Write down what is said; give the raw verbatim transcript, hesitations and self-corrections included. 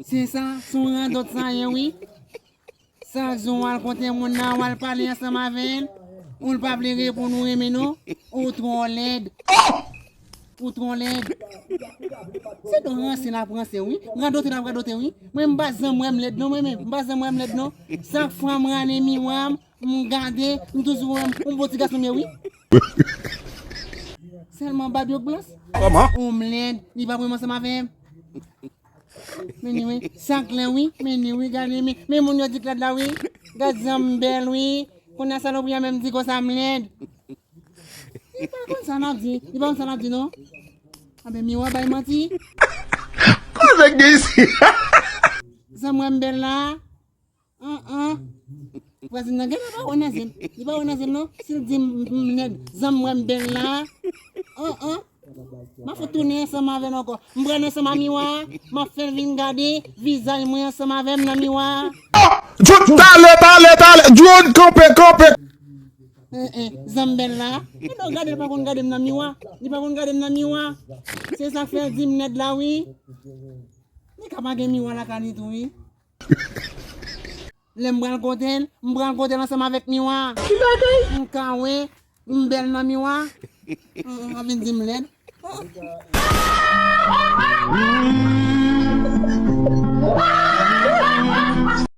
Se sa, se yon radòt sa ye, wi. Sa k di w al kote moun nan, w al pale ansanm avè l, ou l pa vle reponn ou renmen non, ou twò lèd. Ou twò lèd. Se do ranse l ap ranse, wi. Radote l ap radote, wi. Mwen, m pa janm wè m lèd non, mwen menm. M pa janm wè m lèd non. Chak fwa m rale miwa m, m gade, m toujou wè m yon bon ti gason m ye, wi. Sèlman bab yo k blanch. Kòman? Ou m lèd, li pa pou m ansanm avè m. Men ni wi, sa klè wi, men ni wi, gade men, men moun yo di klèd la wi. Gad jan m bèl wi. Kounye a salopri a menm di konsa m lèd. Li pa konn sa l ap di, li pa konn sa l ap di non. Anben miwa bay manti. Kote k gen isi? Jan m wè m bèl la. An an. Vwazin nan genlè pa wè nan je l. Li pa wè nan je l non. Si l di m m lèd, jan m wè m bèl la. An an. M ap fout tounen ansanm avè l ankò. M pral ansanm a miwa. M ap fè l vin gade vizaj mwen ansanm avè m nan miwa. John, talè, talè, talè. John, kanpe, kanpe. Eh, eh, jan m bèl la. Lè w gade l pa konn gade m nan miwa. Li pa konn gade m nan miwa. Se sa k fè l di m lèd la wi. Li ka pa gen miwa lakay li tou wi. Lè m pral kote l, m pral kote l ansanm avèk miwa. Ki bagay? M ka wè, m bèl nan miwa. An, an, an vin di m lèd.